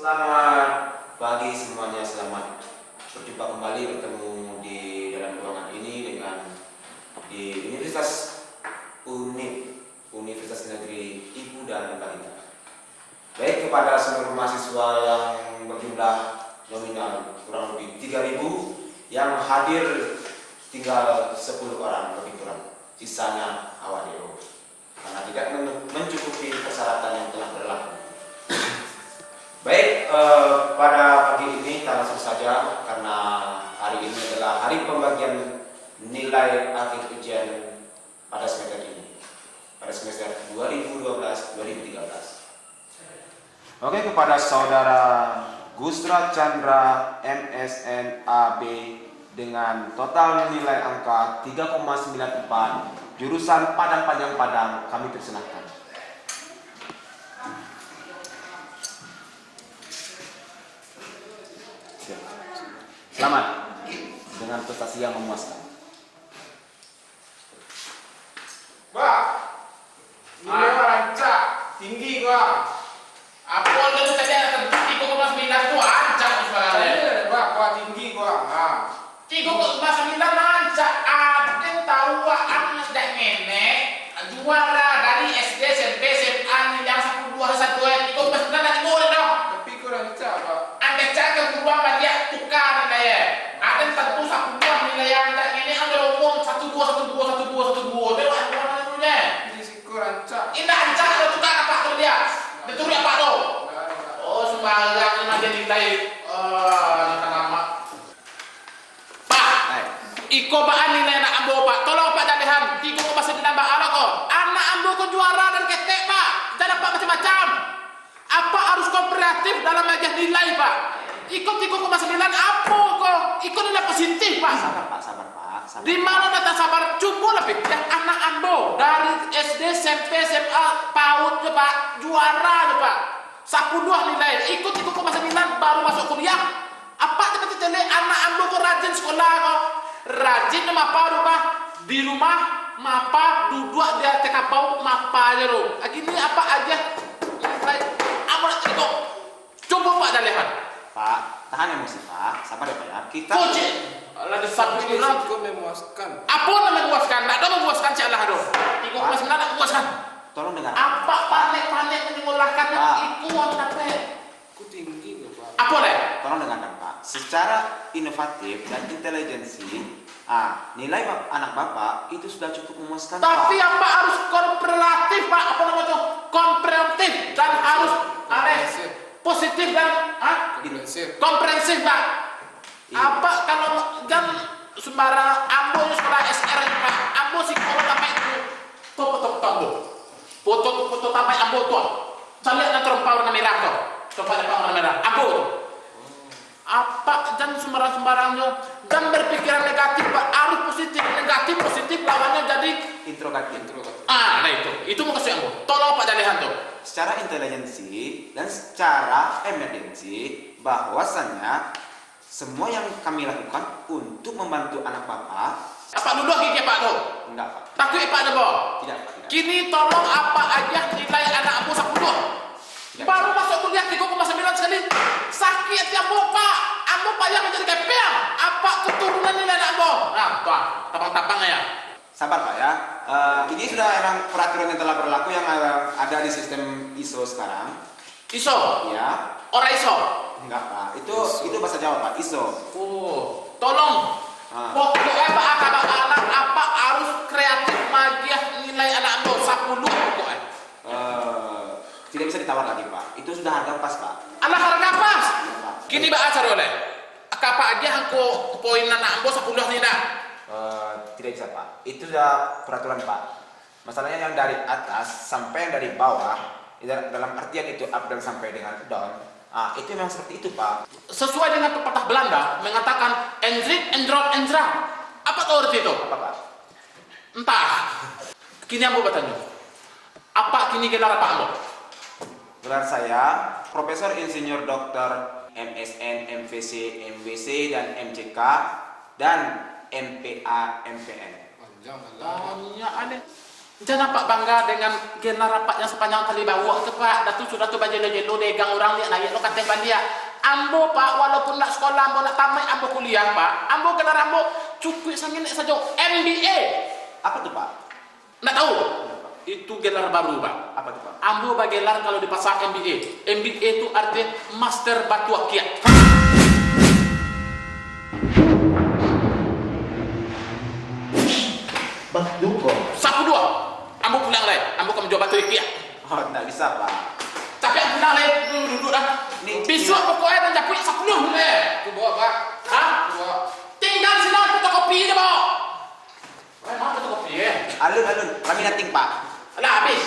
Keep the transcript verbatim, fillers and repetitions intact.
Selamat pagi semuanya, selamat berjumpa kembali, bertemu di dalam ruangan ini dengan di Universitas Unip, Universitas Negeri Ibu dan Balita. Baik, kepada seluruh mahasiswa yang berjumlah nominal kurang lebih tiga ribu, yang hadir tinggal sepuluh orang lebih kurang, sisanya awak D O, karena tidak men-, mencukupi persyaratan yang telah berlaku. Baik, eh, pada pagi ini kita langsung saja, karena hari ini adalah hari pembagian nilai akhir ujian pada semester ini, pada semester dua ribu dua belas dua ribu tiga belas. Oke, kepada Saudara Gusra Chandra, M S N A B, dengan total nilai angka tiga koma sembilan empat, jurusan Padang Panjang Padang, kami persilahkan. Siap. Selamat dengan prestasi yang memuaskan. Ba, nilai Ah. Ba rancak, tinggi ko. Apo nan tadi ado tigo koma sembilan tu rancak ko sabananyo. Iyo, Ba, ko tinggi ko. Ha. Tigo koma sembilan rancak. Aden tahu waang sajak ngenek, juara dari S D, S M P, S M A, nilai sapuluah satu, eh, tigo koma sembilan nak tigo dah. Tapi ko rancak, Ba. Andai cak ka guruang baliak tuka nilai, eh. Aden tantu sapuluah nilai, andai ngini ang umum satu duo, satu duo, satu duo, satu duo. Dek, wah, dua nilai. Di siko rancak. Indak rancak, kalau tuka apak tu dia. Dia turuik apak tu. Indak, indak. Oh, sembarang ni mah dia nilai. Ah, nak nama. Pak, Hai. Iko baa nilai anak ambo, Pak. Tolong, Pak, jalehan. Tigo koma sembilan baa lo ko. Anak ambo ko juara dan ketek, Pak. Jan apak macam-macam. Apak harus kooperatif dalam maagiah nilai, Pak. Iko tigo koma sembilan apo ko? Iko nilai positif, Pak. Sabar, Pak, sabar, Pak, sabar. Di mano datang sabar? Cubolah pikia, anak ambo dari S D, S M P, S M A, PAUD nyo, Pak, juara nyo, Pak. Sapuluah nilai, iko tigo koma sembilan baru masuk kuliah. Apak tu kecek caliak, anak ambo ko rajin sekolah ko. Rajin nyo mapa rumah, di rumah mapa, duduak di ateh kapau mapa je tu. Kini apak agiah nilai, ambo nak carito. Cubo Pak jalehan. Pak, tahan emosi, Pak. Sabar ya, Pak, ya. Kita Kocik! Alah, disabuik Ini urang. Cukup memuaskan. Apo nan memuaskan? Ndak ado memuaskan, cak lah tu. Tigo koma sembilan ndak memuaskan. Tolong dengar. Apak panek-panek manyukolahkan Pak. Iko urang capek. Ku tinggi ko, Pak. Apo lai? Tolong dengarkan, Pak. Secara inovatif dan intelijensi, ah, nilai bap-, anak Bapak itu sudah cukup memuaskan, Pak. Tapi apak harus kooperatif, Pak. Apo namo tu? Kooperatif dan harus, aneh, Komprehensif. Positif dan, ah? Komprehensif. Komprehensif, Pak. Iya. Apak kalau jan sembarang, ambo ni sekolah S R, Pak. Ambo sikolah sampai tu. Tuh, foto-foto ambo. Foto, foto tampek ambo tu. Caliak nan tarompa warna merah tu. Coba nampak warna merah. Ambo tu. Apak jan sembarang-sembarang jo. Jan berpikiran negatif, Pak. Harus positif. Negatif, positif, lawannyo jadi Interrogatif. Ah, nah itu. Itu mukasuik ambo. Tolong Pak jalehan tu. Secara intelijensi dan secara emergensi, bahwasanya semua yang kami lakukan untuk membantu anak Bapak. Apak duduak gigi Apak tu? Enggak, Pak. Takuik Apak tu, Bo? Tidak, Pak, tidak. Kini tolong Apak agiah nilai anak ambo sapuluah. Tidak bisa. Baru masuk kuliah tigo koma sembilan sakali. Sakik ati ambo, Pak. Ambo payah mancari kepeng. Apak tu turunan nilai anak ambo. Nah, tuan. Tabang-tabang ya. Sabar, Pak, ya. Eh, ini sudah emang peraturan yang telah berlaku yang, eh, ada di sistem iso sekarang. Iso? Ya. Ora iso? Enggak, Pak. Itu, Iso. Itu bahasa Jawa, Pak. Iso. Oh, tolong. Ah. Pokoknya, Pak, Apak, Apak, Apak harus kreatif maagiah nilai anak ambo sapuluah pokoknya. Eh, tidak bisa ditawar lagi, Pak. Itu sudah harga pas, Pak. Alah, harga pas? Iya, Pak. Kini baa caro lai? Ka Apak agiah angko poin anak ambo sapuluah ni, ndak? Eh, tidak bisa, Pak. Itu sudah peraturan, Pak. Masalahnya yang dari atas sampai yang dari bawah, dalam artian itu up dan sampai dengan down, ah, itu memang seperti itu, Pak. Sesuai dengan pepatah Belanda mengatakan, "Enjrik, enjrot, enjrak." Apak tahu arti itu? Apa, Pak? Entah. Kini ambo batanyo, Apak kini gelar apak ambo? Gelar saya Profesor Insinyur Doktor M S N, M F C, M W C, dan M C K, dan M P A, M P N. Panjang lah. Banyak aneh. Jan Apak bangga dengan gelar Apak yang sapanjang tali bawok tu, Pak. Dah tu sudah tu bajelo-jelo, degang urang liak naiak lo kateh baliak. Ambo, Pak, walaupun ndak sekolah, ambo ndak tamaik, ambo kuliah, Pak. Ambo gelar ambo cukuik sangenek sajo, M B A. Apa tu, Pak? Ndak tahu? Itu gelar baru, Pak. Apa tu, Pak? Ambo bagelar kalau di pasar M B A. M B A tu arti Master Batu Akiak. Batu ko. Sapuluah. Ambo pulang lai. Ambo ka manjua batu akiak. Oh, ndak bisa, Pak. Tapi ambo pulang lai. Duduk, duduk dah. Ni, bisuak pokoknyo nan japuik sapuluah lai. Tu bawa, Pak. Ha? Tu bawa. Tingga sinan fotokopi dah, bawa. Memang fotokopi, eh? Alun, alun. Kami nating, Pak. Alah, habis.